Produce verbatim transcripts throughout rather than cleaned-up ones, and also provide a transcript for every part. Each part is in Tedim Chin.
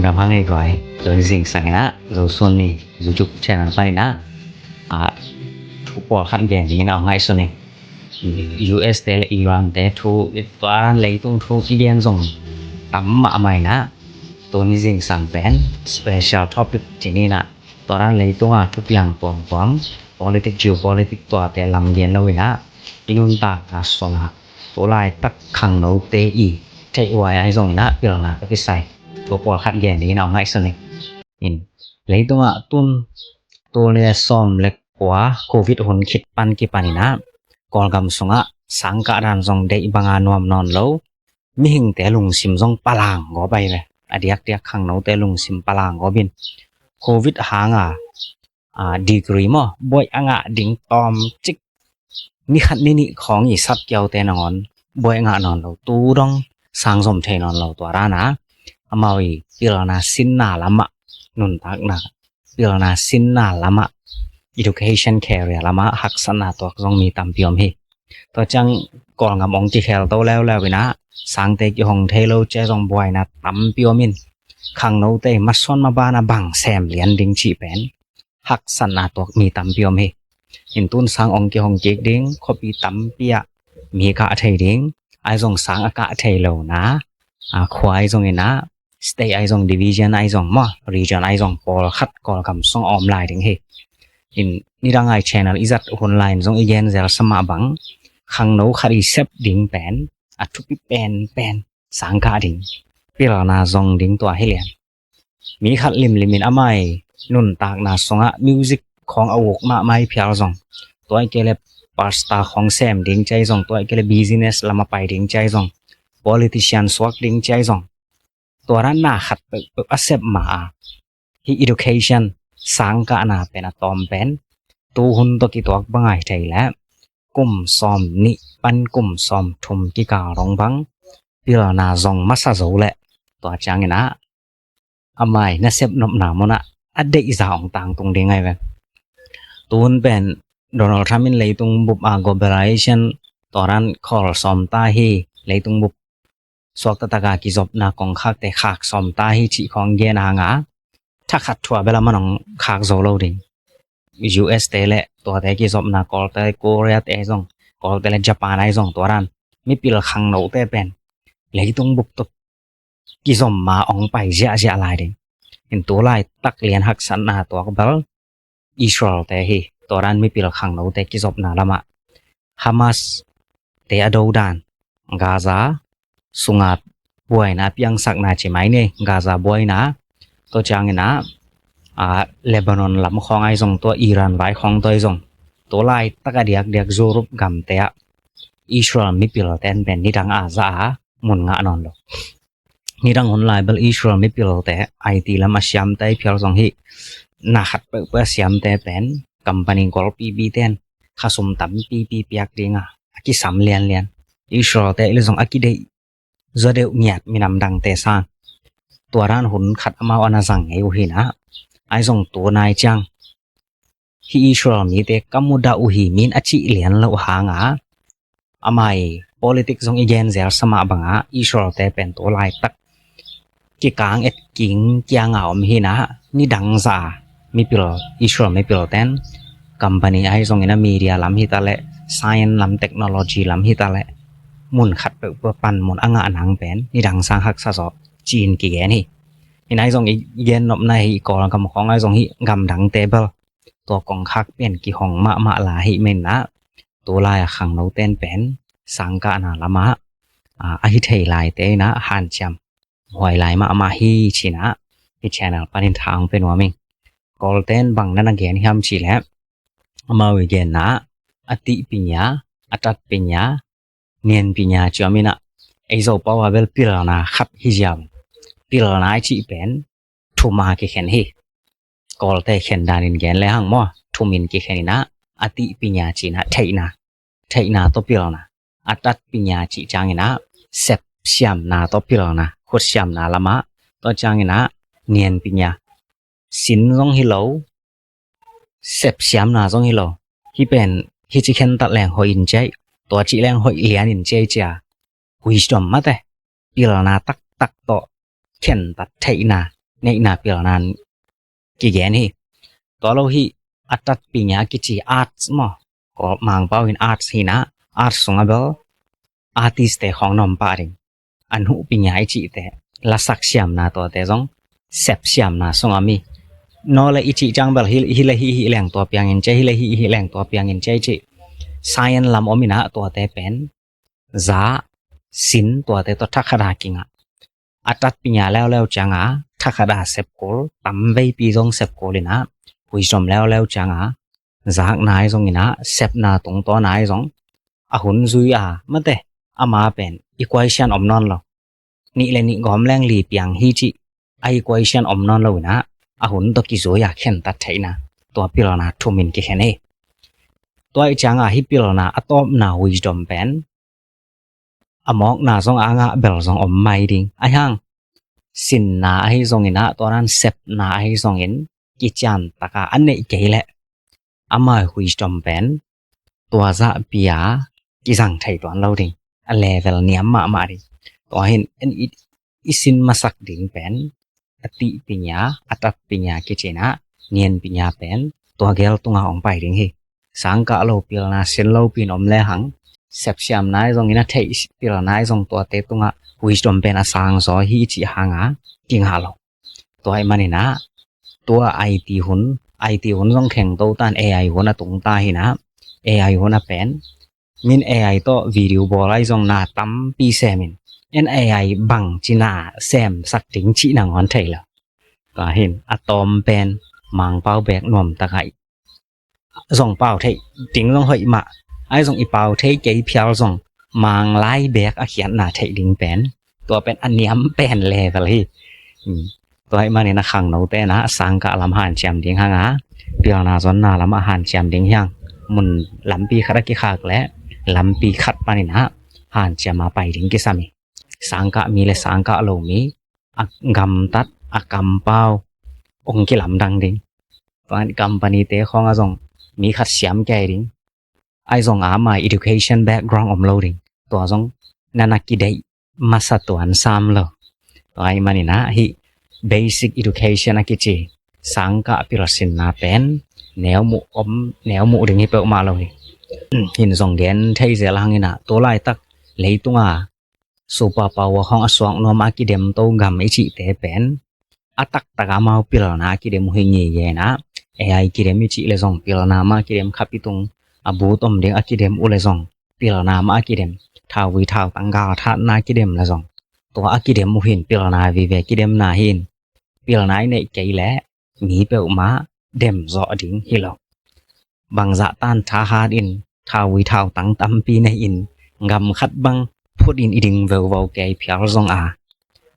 Ram hang ei guai, zon zingsang inah, Zo Suan ni YouTube channel pan inah, a, thu pawlkhat gen dingin a ngaihsun ing. U S te le Iran te thu, tua dan leitung thu i gen zong tam mahmah inah, tuni zingsang pen special topic ci ni inah, tua dan leitung a thupiang tuamtuam, politic, geopolitic tuate lam gen lo inah, i nuntakna sungah tu laitak khangnote i theih huai ahi zong inah pilna ka kisai tua pawlkhat gen dingin a ngaihsun ing. In, leitungah tun tul nih le sawm le kua Covid hun khit pan kipan inah Kawlgam sungah sangkah dan zong deih banga nuam nawn lo, mihingte lungsim zong palang gawp ahi ve. A diakdiak khangnote lungsim palang gawp in Covid hanga, a, degree maw, buaih a ngah ding tawmcik, ni khat ni nih khawng i sap kiaute nangawn buaih a ngah nawn lo, tu dong sang zom thei nawn lo, tua dana amau i pilna sinna lamah, nuntakna pilna sinna lamah, education career lamah haksatna tuak zong mi tampi om hi. Tua ciang Kawlgam ong kikhel to leuleu inah sangte kihong thei lo cia zong buaina tampi om in, khangnote masuan mabana bang sem lian ding cih pen haksatna tuak mi tampi om hi. In tun sang ong kihong kik ding, khuapi tampi ah mi kah thei ding, ahi zong sang a kah thei lo na, a, khua ahi zong inah, state ahi zong, division ahi zong maw, region ahi zong, pawlkhat Kawlgam sung a om lai ding hi. In, nidang ai channel i zat hun lai in zong i gen zel sa mah bang, khangno khat i sep ding pen a thupi penpen sangkah ding, pilna zong ding tua hi lian. Mi khat limlim in amai nuntakna sungah music khawng a uk mahmah i phial zong, tua i kei le pastor khawng sem ding cia i zong, tua i kei le business lam a pai ding cia i zong, politician suak ding cia i zong, tua dan na khat peuhpeuh a sep ma a, hi education sangkahna pen a tawm pen tu hun tawh kituak bang ahi thei le kum sawm nih pan kum sawm thum kikal dong bang pilna zong masa zo leh, tua ciang inah amai nasep nopna munah a deihza ong tangtung ding ahi ve. Tu hun pen Donald Trump in leitung bup a globalization, tua dan khawl sawm ta hi, leitung bup suakta taka kizopna kongkhakte khak sawm ta hi cih khawng gen hanga, thakhat thua bel a man ong khak zo lo ding. U S te le tuate kizopna, Kawlte, Korea te zong, Kawlte le Japan ahi zong, tua dan mipil khangnote pen leitung bup tawh kizom ma ong pai ziahziah lai ding. In tu laitak lian haksatna tuak bel Israel te hi, tua dan mipil khangnote kizopna lamah Hamas te a do dan, Gaza sunga buaina piangsakna ci mai ni, Gaza buaina, tua ciang inah, a, Lebanon lam khawng ahi zong, tua Iran vai khawng tua ahi zong, tu laitak a diakdiak Europe gamte ah Israel mipil ten pen nidang a za a mun ngah nawn lo. Nidang hun lai bel Israel mipilte I T lam a siamte i phial zong hi, na khat peuhpeuh a siamte pen company golpipi ten khasum tampipi piak dinga a kisam lianlian. Israel te i le zong a kideih zaw deuh ngiat minam dangte sang. Tua dan hun khat amau a na zang ngei uh hi na. Ahi zong tu nai ciang hi Israel mite ka mudah uh hi min a cih lian loh hanga, amai politik zong i gen zel sa mah banga Israel te pen tu laitak kikang et king kianga om hi na, nidang za mipil, Israel mipil ten company ahi zongin a media lam hi ta leh, science lam, technology lam hi ta leh, mun khat peuhpeuh pan mun a ngah nang pen nidang sang haksa zaw ci-in kigen hi. Hi nai zong i gen nopna hi, i Kawlgam khawng ahi zong hi, gamdangte bel tua kongkhak pen kihong mahmah la hi men na, tu lai a khangno ten pen sangkahna lamah, a, a hi thei laite na hanciam huai lai mahmah hi ci na, hi channel panin tha ong pe nuam ing. Kawlten bang na na gen hiam cih leh, amau i genna, a tih pinya, a tat pinya, nian pinya ci om in a, ei Zo pau a bel pilna khat hi ziau. Pilna i cih pen thum a kikhen hi. Kawlte khen danin gen le hang maw, thum in kikhen in a, a tih pinya ci na, theihna, theihna tawh pilna. A tat pinya cih ciangin a, sep siamna tawh pilna, khut siamna lamah, tua ciangin a, nian pinya, sin zong hi lo, sep siamna zong hi lo. Hi pen hi ci khentat leng hoih in ciai, tua cih leng hoih lian in ciai cia, wisdom mate, pilna taktak tawh khentat theihna, neihna pilna kigen hi. Tua lo hi, a tatpi nia kici arts maw. Ko Mangpau in arts hi na, arts sungah bel artist te khawng na om pah ding. A nuhpi nia i cihte, lasak siamna tuate zong, sep siamna sungah mi. Naw le i cih ciang bel hi, hi le hi, hi leng tua piangin cia, hi le hi, hi leng tua piangin cia i cih. Science lam om i na tuate pen, za, sin tuate tawh thakhat a kingah. A tatpi nia leuleu cianga, thakhat a sep kul, tam veipi zong sep kul i na, wisdom leuleu cianga, zakna ahi zong i na, sepna tungtawn ahi zong, a hun zui a, mate, ama pen, equation om nawn lo. Nih le nih gawm leng li piang hi cih, a equation om nawn lo i na, a hun tawh kizui a khentat theihna, tua pilna thum in kikhen hi. Tua i cianga hi pilna, a tawpna wisdom pen, a mawkna zong a ngah bel zong om mai ding. Ahi hang, sinna ahi zongin a, tua nan sepna ahi zongin, kician taka a neih kei leh, ama wisdom pen, tua zahpi a kizang thei tuan lo ding. A level niam mahmah ding. Tua hin, en i, i sin masak ding pen, a tihpi nia, a tatpi nia kici na, nianpi nia pen, tua gel tunga hong pai ding hi. Sangkah lo pilna, sin lo pin om le hang, sepsiamna ahi zongin a theih pilna ahi zong tuate tungah, wisdom pen a sang zaw hi cih hanga, kingah lo. Tua ahih manin a, tua I T hun, I T hun zong khengto tan A I hun a tung ta hi na, A I hun a pen, min A I tawh video bawl ahi zong na tampi semin, en A I bangci na semsak ding cih nangawn thei lo. Tua hin, a tawm pen, Mangpau bek nuam taka zong pau theih ding zong hoih mah. Ahi zong i pau thei kei phial zong Manglai bek a khiatna theih ding pen, tua pen a niam pen level hi. Hmm. Tua ahih manin a khangnote na sangkah lam hanciam ding hanga, pilna zonna lamah hanciam ding hiang. Mun lampi khat a kikhak le lampi khat panin a hanciam a pai ding kisam hi. Sangkah mi le sangkah lo mi, a gamtat, a kampau, ong kilamdang ding. Tua company te khawng a zong mi khat siam kei ding. Ahi zong ama education background om lo ding. Tua zong nana kideih masa tuan sam lo. Tua ahih manin a hi basic education a kici sangkah pilsinna pen neu muh om, neu muh ding hi peuhmah lo hi. Hin zong gen thei zel hangin a, tu laitak leitunga super power khawng a suak nuam a kidem to gam i cihte pen, a taktak a amau pilna a kidem uh hi ngei gen a, A I kidem i cih le zong pilna mah a kidem, khapi tung a but om ding a kidem uh le zong pilna mah a kidem, thauvui thautang galthatna a kidem le zong, tua a kidem uh hin pilna vive kidemna hin, pilna i neih kei le mi peuhmah dem zawh ding hi lo. Bangzah tan thahat in, thauvui thautang tampi nei in, gam khat bang phut in i ding veuvo kei phial zong a,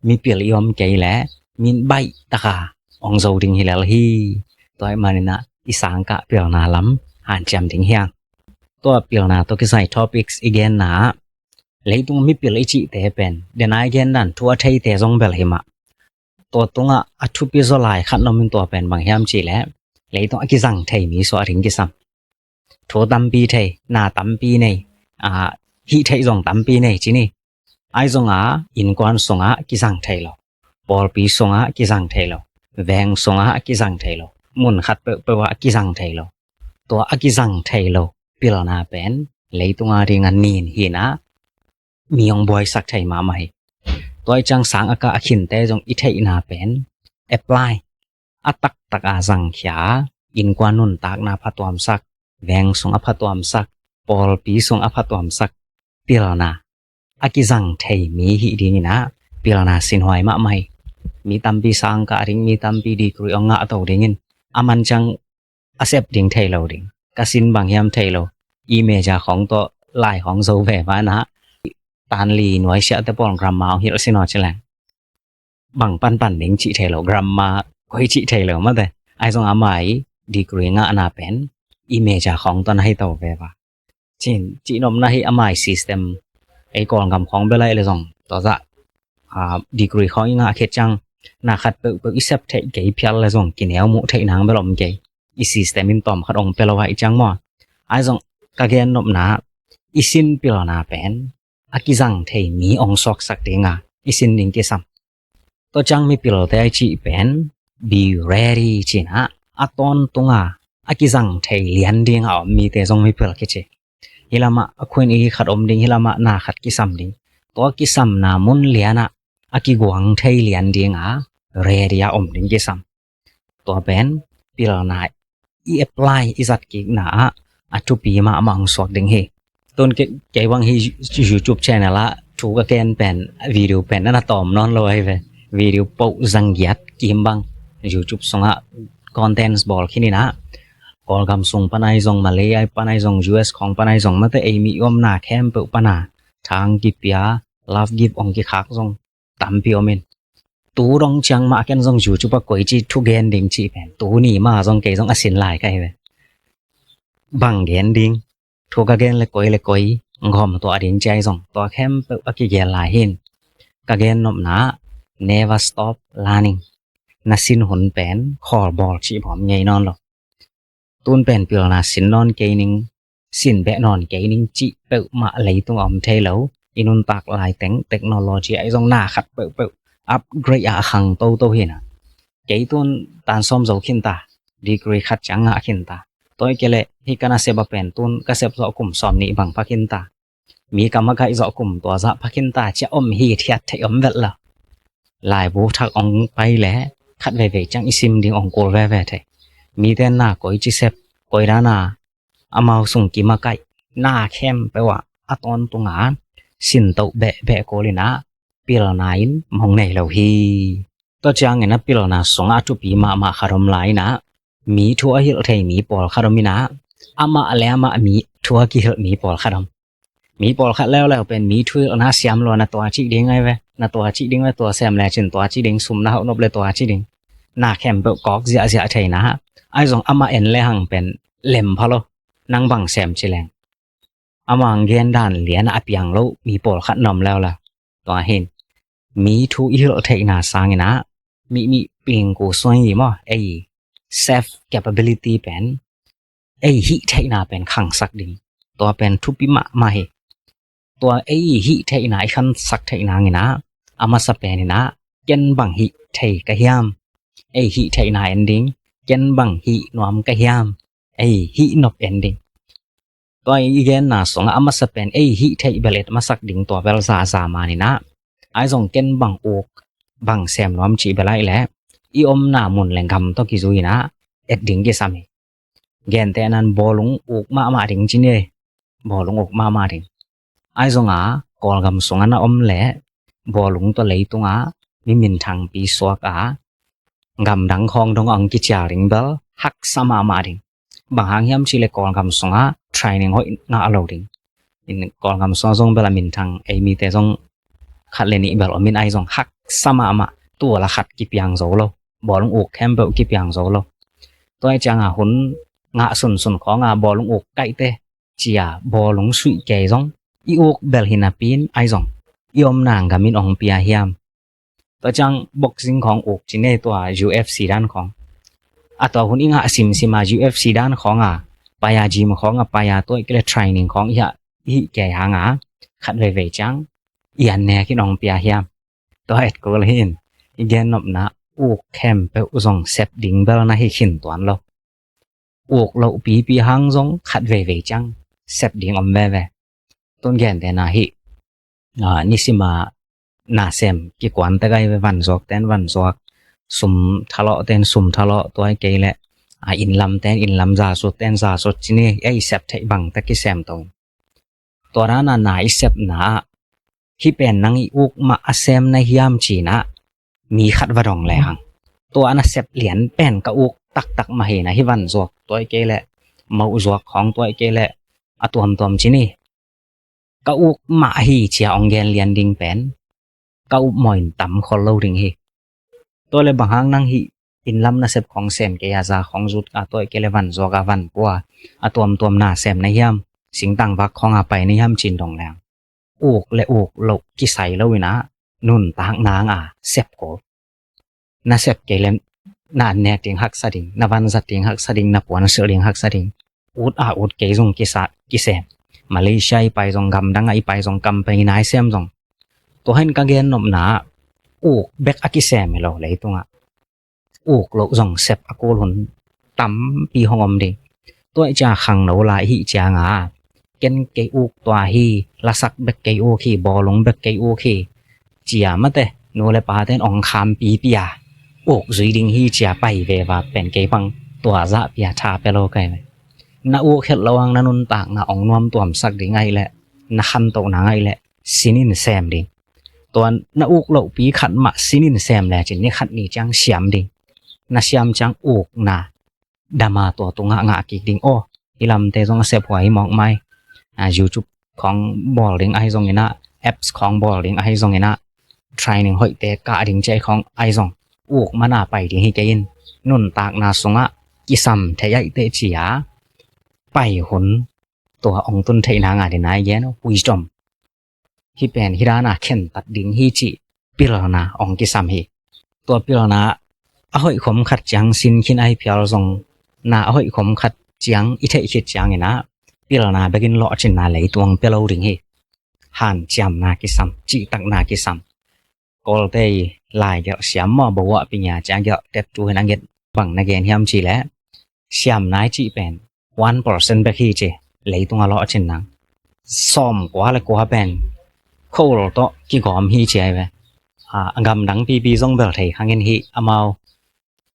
mipil i om kei le min baih taka ong zo ding hi lel hi. Tua ahih manin a i sangkah pilna lam hanciam ding hiang. Tua pilna tawh kisai topics i genna ah, leitung mipil i cihte pen, den a i gen dan thu a theite zong bel hi mah. Tua tungah a thupi zaw lai khat na om in, tua pen bang hiam cih leh, leitung a kizang thei mi suah ding kisam. Thu tampi thei, na tampi nei, a, hih theih zong tampi nei ci ni. Ahi zongah innkuan sungah kizang thei lo, pawlpi sungah kizang thei lo, veng sungah kizang thei lo, mun khat peuhpeuh ah kizang thei lo. Tua a kizang thei lo pilna pen leitung a ding a nin hi na, mi hong buaisak thei mahmah hi. Tua i ciang sang a kah a khinte zong i theihna pen apply, a taktak a zangkhia, innkuan nuntakna phatuamsak, veng sung a phatuamsak, pawlpi sung a phatuamsak pilna a kizang thei mi hih dingin a, pilna sinhuai mahmah hi. Mi tampi sang kah ding, mi tampi degree hong ngah to dingin a man ciang a sep ding thei lo ding. Ka sin bang hiam thei lo. Image a khawng tawh lai khawng zo ve va na, tan li nuaisiahte pawl grammar hong hilh sin aw ci leng, bang panpan ding cih thei lo, grammar koi cih thei lo mate. Ahi zong amah i degree ngahna pen image a khawng tawh na hi to ve va. Cin, cihnopna hi amah i system, ei Kawlgam khawng bel a i le zong, tua zah, a, degree khawng i ngah khit ciang, na khat peuhpeuh i sep theih kei phial le zong kineu muh theih nang bel om kei. I system in tawm khat ong pia lo a i ciang maw. Ahi zong ka gennopna, i sin pilna pen a kizang thei mi ong suaksak dinga i sin ding kisam. Tua ciang mipilte a cih pen be ready cihna, a tawntunga a kizang thei lian dinga om mite zong mipil kici. Hi lamah a khuin i khat om ding, hi lamah na khat kisam ding. Tua kisamna mun lianah a kiguang thei lian dinga ready a om ding kisam. Tua pen pilna i apply, i zat kikna ah a thupi mahmah hong suak ding hi. Tun kei bang hi YouTube channel ah thu ka gen pen, video pen na tawm nawn lo ahi ve. Video poh zanggiat kim bang YouTube sungah contents bawl khin inah, Kawlgam sung pan ahi zong, Malay pan ahi zong, U S khawng pan ahi zong, mate ei mi i omna khempeuh pana thang kipia, love gift ong kikhak zong tampi om in. Tu dong ciang mah ken zong YouTube a koici thugen ding cih pen tuni mah zong kei zong a sin lai ka hi ve. Bang gen ding, thu ka gen le koi le koi gawm tuah ding ciai zong tua khempeuh a kigel lai hin. Ka gen nopna, never stop learning. Na sin hun pen khawl bawl cih bawm ngei nawn lo. Tun pen pilna sin nawn kei ning, sin beh nawn kei ning cih peuhmah leitung a om thei lo. I nuntak laiteng technology ahi zong na khat peuhpeuh upgrade a khang toto hinah. Kei tun tan sawm zo khinta, degree khat ciang ngah khinta. Tua i kei leh hi ka nasep a pen tun ka sep zawh kum sawm nih bang pha khinta. Mi ka makaih zawh kum tua zah pha khinta cia om hi thiat theih om velh lo. Laibu thak ong pai le khat veivei ciang i sim ding ong kul veve thei. Mite na koici sep, koi dana amau sung kimakaih, na khempeuh ah a tawntunga sintoh behbeh kul inah pilna in mong nei lo hi. Tua ciangin a pilna sungah a thupi mahmah khat om lai inah, mi thu a hilh thei mi pawlkhat om inah, amah le amah mi thu a kihilh mi pawlkhat om. Mi pawlkhat leuleu pen mi thu hilhna siam lua, na tua cih ding ahi ve, na tua cih ding ve, tua sem lecin tua cih ding, sum na hauh nop le tua cih ding. Na khempeuh kawk ziahziah theina ahi zong amah en le hang pen lem pha lo. Nang bang sem ci leng, amah gen dan lianah a piang lo mi pawlkhat na om leuleu. Tua hin mi thu i hilh theihna sanginah mihmih pingku suai hi maw, ei self capability pen, ei hih theihna pen khangsak ding. Tua pen thupi mahmah hi. Tua ei hih theihna i khangsak theih nanginah a masa peninah ken bang hih thei ka hiam? Ei hih theihna en ding. Ken bang hih nuam ka hiam? Ei hih nop en ding. Tua i genna sungah a masa pen ei hih theih bel et masak ding, tua bel zaza maninah ahi zong ken bang uk bang sem nuam cih bel ahi leh i omna mun le gam tawh kizui inah et ding kisam hi. Gentehnan bawlung uk mahmah ding ci ni. Bawlung uk mahmah ding. Ahi zonga Kawlgam sungah na om leh bawlung tawh leitungah mi minthangpi suak a gamdang khawng dong ang kicial ding bel haksa mahmah ding. Bang hang hiam cih leh Kawlgam sungah training hoih ngah lo ding. In Kawlgam sungah zong bel a minthang ei mite zong khat le nih bel om in, ahi zong haksa mahmah, tua la khat kipiang zo lo. Bawlung uk khempeuh kipiang zo lo. Tua hi cianga hun ngah sunsun khawnga bawlung uk kaihte cia bawlung suih kei zong i uk bel hi napi-in ahi zong i omna gam in ong pia hiam? Tua ciang boxing khawng uk ci ni, tua U F C dan khawng. A tua hun i ngah simsima U F C dan khawnga pai a, gym khawnga pai a, tua i kei leh training khawng i hih kei hanga khat veivei ciang i an nek in ong pia hiam? Tua et kul hi in, i gen nopna uk khempeuh zong sep ding bel na hi khin tuan lo. Uk loh pipi hang zong khat veivei ciang sep ding om veve. Tun gentehna hih, a, nisima nasem kikuan tek ahi ve, vanzuak ten vanzuak, sum thalawh ten sum thalawh, tua hi kei leh, a, innlam ten innlam, zasut ten zasut ci ni, ei sep theih bang tek kisem to. Tua dana na i sepna ah hih pen nang i uk mah a sem na hiam cinah mi khat va dong lehang, tua a na sep lian pen ka uk taktak mah hi na, hih vanzuak tua i kei leh, mawh zuak khawng tua i kei leh, a tuamtuam ci ni, ka uk mah hi cia ong gen lian ding pen ka upmawh in tam khol lo ding hi. Tua le bang hang nang hih innlam nasep khawng sem kei a, za khawng zut a, tua i kei leh vanzuak a, vanpua a, tuamtuam na sem na hiam, singtang vak khawng a pai na hiam cin dong leng, uk le uk loh kisai lo inah nuntak nang a sep ko. Na sep kei leh na an nek ding haksa ding, na vanzat ding haksa ding, na puan silh ding haksa ding. Ut a ut kei zong kisa kisem. Malaysia i pai zong, gamdang a i pai zong, kam pai na i sem zong. Tua hin ka gen nopna ah uk bek a kisem hi lo, leitungah uk loh zong sep a kul hun tampi hong om ding. Tua ahih ciang khangno lai i hih cianga ken kei uk tua hi, lasak bek kei uk hi, bawlung bek kei uk hi, cia mate nu le pate'n ong kham pipi a uk zui ding hi cia pai veva pen kei bang tua zahpi a tha pia lo ka hi ve. Na uk het lo ang na nuntakna ong nuam tuamsak ding ahih leh, na khantohna ngaih leh sin in sem ding. Tua na uk lohpi khat mah sin in sem lecin ni khat ni ciang siam ding. Na siam ciang ukna dama tua tungah ngah kik ding. Aw, hih lamte zong a sep huai hi mawk mai. A, YouTube khawng bawl ding ahi zongin ah, apps khawng bawl ding ahi zongin ah, training hoihte kah ding ci khawng ahi zong, uk mana pai ding hi kei in. Nuntakna sungah kisam thei ahih teh cia pai hun tua ong tun theihna ngah ding a i gen uh, wisdom. Hih pen hih dana khentat ding hi cih pilna ong kisam hi. Tua pilna a hoih khom khat ciang sin khin ahi phial zong, na a hoih khom khat ciang i theih khit ciangin ah pilna bekin lawhcinna leitung pia lo ding hi. Hanciamna kisam, cihtakna kisam. Kawlte i lai gelh siam maw, bo ah pinya cia gelh tet tu hin a nget bang na gen hiam cih leh, siamna i cih pen one percent bek hi ci, leitung a lawhcin nang. Sawm kua le kua pen khua-ul tawh kigawm hi ci ahi ve. A, a gamdang pipi zong bel thei khang in hi, amau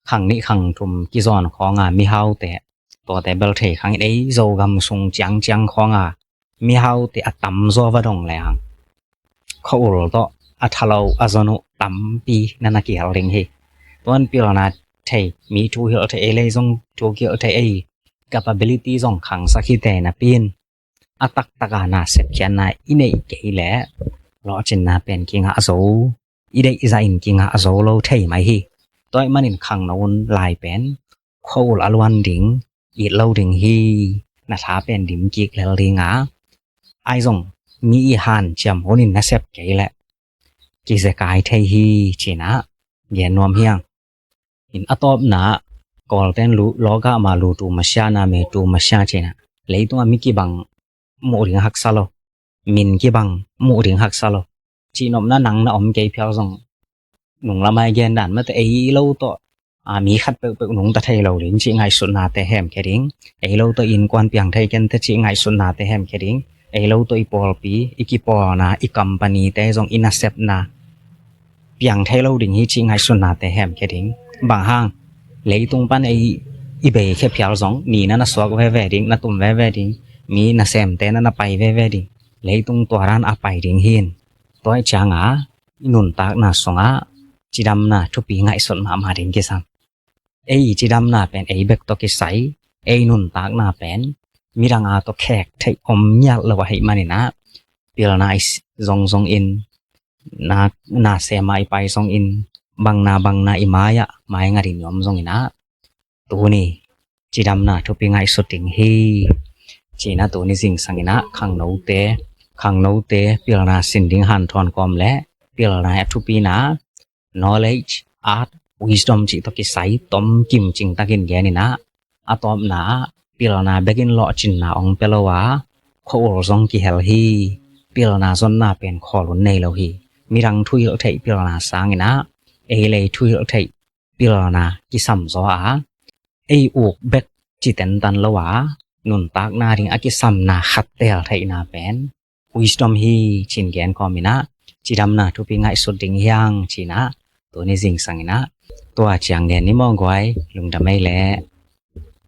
khang nih khang thum kizawn khawnga mihaute, tuate bel thei khang in, ei Zogam sung ciangciang khawnga mihaute a tamzaw va dong lehang khua-ul tawh a thalo a zon uh tampi na na kihel ding hi. Tuan pilna thei, mi thu hilh thei, ei lei zong thu kilh thei, ei capability zong khangsak hi te napi in a taktaka na sepkhiatna i neih kei leh lawhcinna pen kingah zo, i deih i zah in kingah zo lo thei mai hi. Tua ahih manin khangno hun lai pen khua-ul a luan ding, it lo ding hi. Na tha pen dim kik lel dinga, ahi zong mi i hanciam hunin na sep kei leh kizekai thei hi, ci-in ah gen nuam hi hang. In a tawpna, Kawlte'n lu, lawgah ma lu tu masia na me tu masia ci-in ah, leitungah mi kibang muh ding haksa lo, min kibang muh ding haksa lo. Cihnopna nang na om kei phial zong nung lamah i gen dan mate, ei lo tawh, a, mi khat peuhpeuh nungta thei lo ding cih ngaihsutnate hemkhia ding. Ei lo tawh innkuan piang thei kei inteh cih ngaihsutnate hemkhia ding. Ei lo tawh i pawlpi, i kipawlna, i company-te zong i nasepna piang thei lo ding hi cih ngaihsutnate hemkhia ding. Bang hang, leitung pan ei i bei khia phial zong ni na na suak veve ding, na tum veve ding, mi nasemte na na pai veve ding. Leitung tua dan a pai ding hi in. Tua ahih cianga i nuntakna sungah cidamna thupi ngaihsut mahmah ding kisam. Ei cidamna pen ei bek tawh kisai, ei nuntakna pen midang a tawh khek theih om ngiat lo ahih manin ah, pilna i zong zongin, na, nasem a i pai zongin, bangna bangna i mai-ah maingat in i om zongin ah, tuni cidamna thupi ngaihsut ding hi, ci-in ah tuni zingsangin ah khangnote, khangnote pilna sin ding hanthawn kawm leh pilna a thupina knowledge, art, wisdom cih tawh kisai tomkim cingtakin genin ah, a tawpna ah pilna bekin lawhcinna ong pia lo a, khua-ul zong kihel hi. Pilna zonna pen khawl hun nei lo hi. Midang thuhilh theih pilna sangin ah ei lei thuhilh theih pilna kisam zaw a, ei uk bek ci tentan lo a, nuntakna ding a kisamna khat teel theihna pen wisdom hi, ci-in gen kawmin ah, cidamna thupi ngaihsut ding hi hang, ci-in ah tuni zingsangin ah tua ciang gen ni maw guai, lungdam ei leh.